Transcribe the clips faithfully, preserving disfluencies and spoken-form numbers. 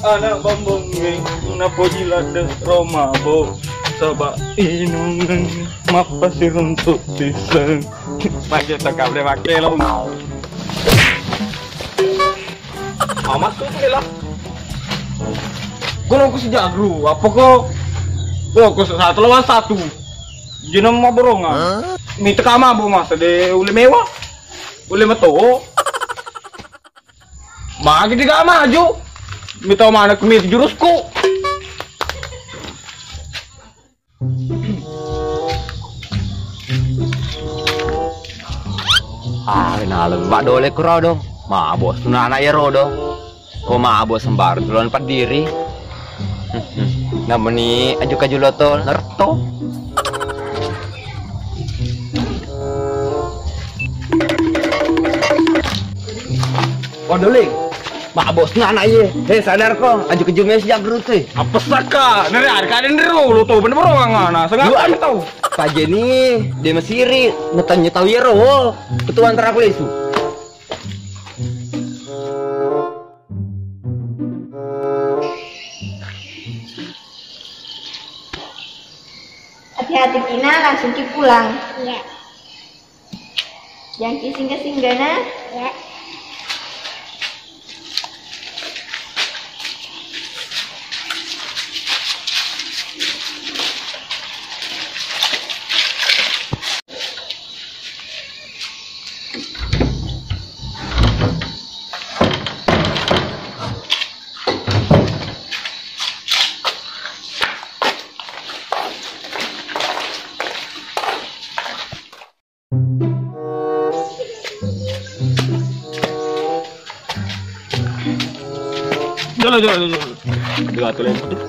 Anak bambongnge, napoji ladde ro mabo, saba inungan mappasiruntuk siseng. Pakai tokap deh, pakai lo. Mama tuh lah. Kono ku sejagru, apa ko? Ko ko satu lawan satu. Jeneng maborongan. Mita kama bo masa de ule mewah. Ule meto. Magi tiga maju. Mita mana kemi jurusku. Ah, naleng Pak Dole kuro do. Mabo sunana iyaro do. Ko mabo sembar tulon padiri. Nameni aju-kaju loto nerto. Waduh, Ling. Mak bos na anak iye. He, sadar ko, aju keju mes jak gerute. Apa saka? Nere ada kaden deru, lo tau bener bro ngana. Sengaja tau. Pajeni, de masiri, natanya tau yero. Ketua antara aku lesu. Hati-hati Kina, langsung ki pulang. Iya. Jangki singgah-singgah na. Ya. Jolo, jolo, jolo. Dua tuh lemu tuh.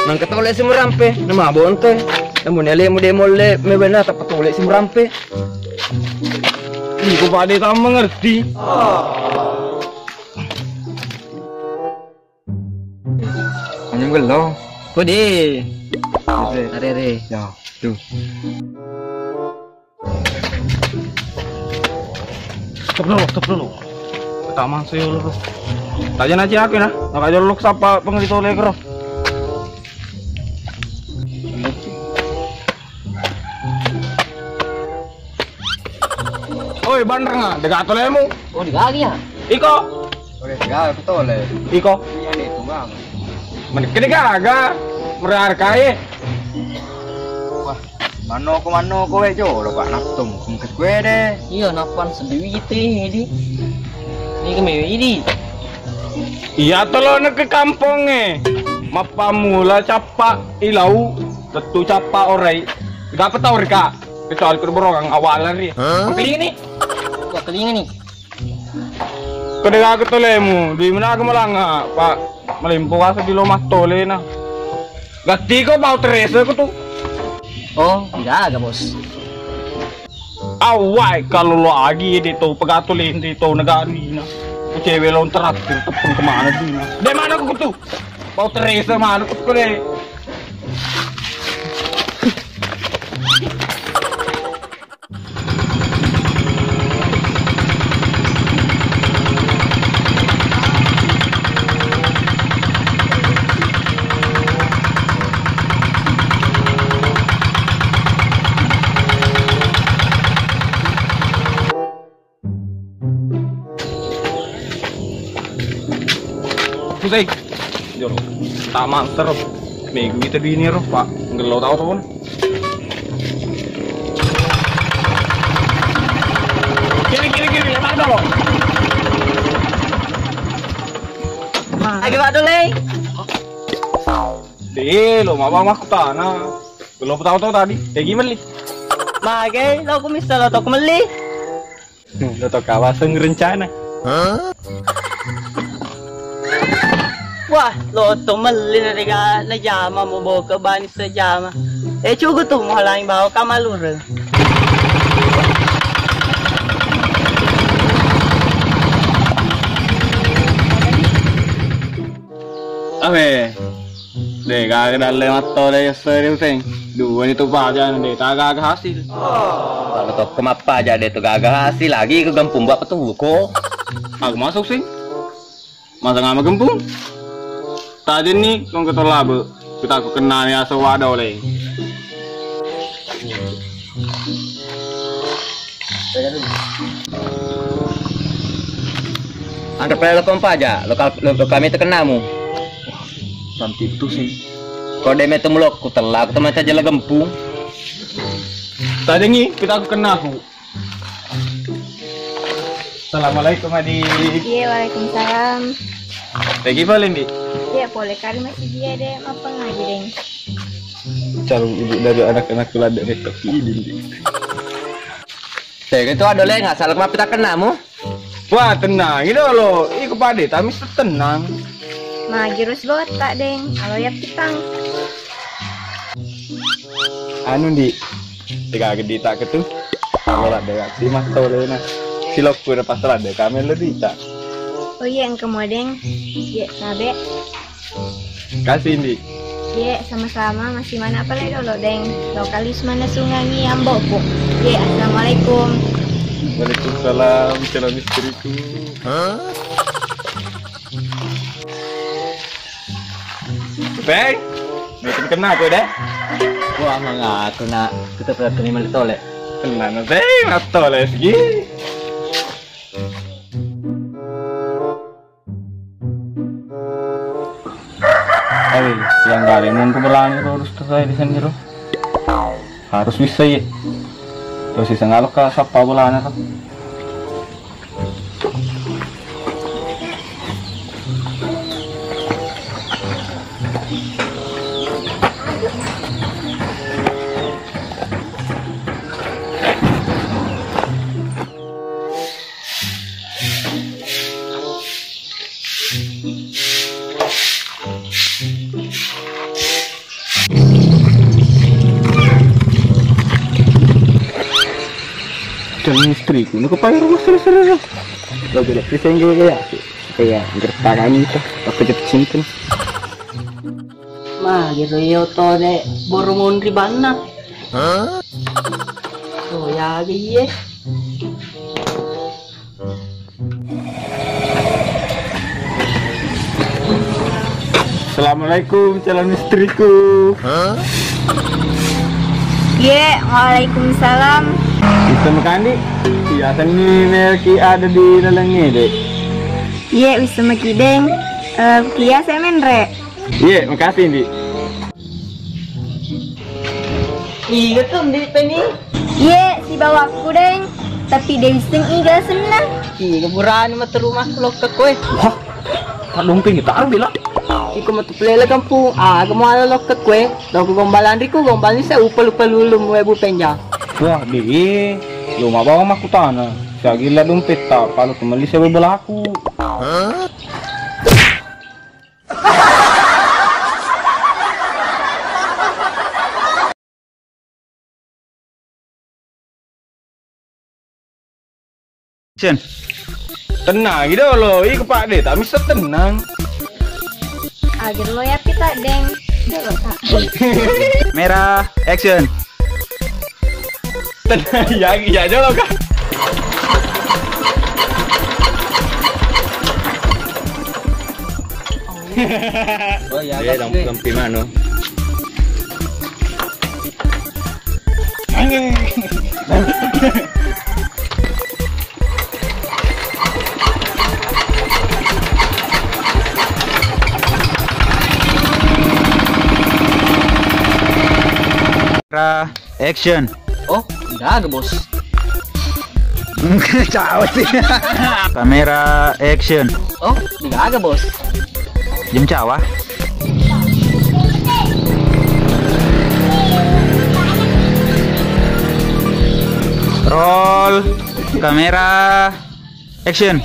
Nang ketole si merampe, nama bonte. Namun ele mu demo le, me benar tak petole si merampe. Ih, kok pada tak mengerti. Hanya gelo. Kode. Are, are. Ya, tuh. Stop dulu, stop dulu. Taman sih lu. Tanya aja aku nah. Maka jolok sapa pengerti tole kero. Oi, banreng ah, dega tolemu. Oh, digali ya? Iko. Ore, gaga aku tole. Iko. Iya, deh, tunggang. Menekene gaga. Merarkai. Wah, manoko, manoko, we, jolo, Pak, nattung. Kengket gue deh. Iya, napan sedewi itu, ini. Ini keme ini. Iya, tolone ke kampongnge. Mappamula cappa ilau, tettu cappa orai. Gak apa tau, Rika? Kecuali ke borong awalan ri. Hah? Kelingi ni. Wah, kelingi ni. Kedega ke tolemu, di mana ke malanga, Pak? Melimpu kasa di lomah tolena. Gatti ko bau teresa ko tu. Oh, tidak ada, Bos. Awai kalau lo agi di to pegato lende to negari na. Ku cewek lo terakhir tepung kemana dina? Di mana ko tu? Bau teresa mana ko tu deh? Pusing. Joro. Taman terus. Megu kita bini ro, Pak. Ngelo tau tuh. Kiri, kiri, kiri, lebar dulu. Lagi Pak Dulai. Deh, lo mama aku tanah. Belum tahu tuh tadi. Kayak gimana, Li? Magai, lo aku misal atau aku meli. Lo tau kawaseng rencana. Wah, lo to melli na dega na jama mo boke bani sejama. Eh, cugu tu mo halangi bawa kamalure. Awe. De gaga dalle mattole yesse de Huseng. Dua ni tu paja de ta gaga hasil. Kalau tokko mappaja de tu gaga hasil lagi ke gampung buat petu ko. Aku masuk sih. Masa ngama gempung? Tajenni kong ke tollabe, kita ku kenna ni asa wada oleh. Anre pale lo kompa aja, lo ka-, lo, lo kami tekenamu. Santi tu sih. Kau deme temulok ku tella, aku teman saja legempung. Tajengi, kita ku kenna aku. Assalamualaikum, Adi. Iya, waalaikumsalam. Lagi paling, Di? Iya, boleh kali masih dia deh, apa ngaji deh? Calon ibu dari anak-anak ladde' metto ki, Di. Tega itu ada leh, nggak salah mapi tak kenamu? Wah, tenang, ini lo, iku pade, tapi tenang. Magi rus botak, Deng. Alo ya pitang. Anu, Di. Tiga gede tak ketu. Kalau ada ya, si mas tau lena. Si lokku udah pas ada, kami lebih tak. Oh iya, engke modeng. Iya, sabe. Kasih, Di. Iya, sama-sama. Masih mana apa lagi dulu, Deng? Lokalis mana sungangi ambokku. Iya, assalamualaikum. Waalaikumsalam, calon istriku. Hah? Beng, bikin kena aku deh. Wah, mengaku nak kita pernah terima tole. Tenang, Beng, nak tole segi. Awi, yang kali mun tu berani terus terus saya di sini, Ro. Harus bisa, ya. Terus bisa ngalok ke siapa bolanya, Ro. Calon istriku, ini kepala rumah selesai. Lo jadi pisang gaya. Iya, gertakan itu. Aku jatuh cinta. Magi ro iya oto de' boro monri banna. Hah? Oh, ya, iye. Assalamualaikum, calon istriku. Hah? Ye, waalaikumsalam. Bisa makandi? Biasa nih, Melki ada di dalamnya, Dek. Ye, bisa maki, Deng. Eh, kia saya menre. Iye, makasih, Ndi. Iga tu, Ndi, peni? Iye, sibawakku, Deng. Tapi de' wisseng iga senna. Iga burani matu rumahku lokka koe. Wah, tak dumping kita aru bila. Iko matu pelele kampung, aga muala lokka koe. Lokka gombalan riku, gombal ni saya upa lupa lulum webu penja. Wah, di, lu ma bawa makutana. Siagilla dompetta, palu tu melli sewe belaku. Action. Tenang, gitu lo. Ih, Pak De, tak bisa tenang. Agar lo ya, Pita, Deng. Dulu, Kak. Merah, action. Tenang, ya, ya, jolo, Kak. Oh, iya, Iya, Kak, lampu, oke. Lampu mano. Ra, action. Oh, gaga, Bos. Cawa sih. Kamera, action. Oh, gaga, Bos. Jam cawa. Roll. Kamera. Action.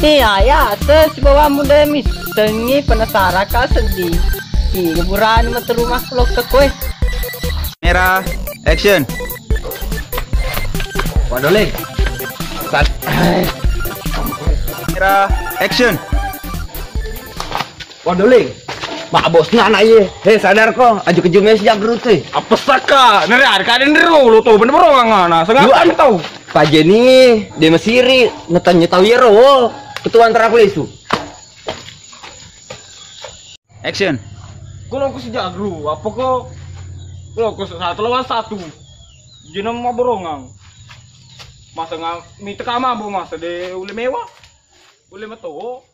Iya, ya, ses bawa muda misengi penasaran ka sedih. Iya, burani mata rumah lokka koe. Kamera. Action. Waduh, Le. Sat-, Kamera. Action. Waduh, Ling. Mak bos nana ye. He, sadar ko. Aju keju mes jagrut, he. Apa saka? Nere ada kaden dero lo to bener bro ngana. Sengaja tau. Pajeni de mesiri, netanya tau yero. Ketua antara aku lesu. Action. Ko loko sijagru, apa ko? Ko loko satu lawan satu. Jena maborongang. Masa nga mita kama bo masa de ule mewa. Ule meto.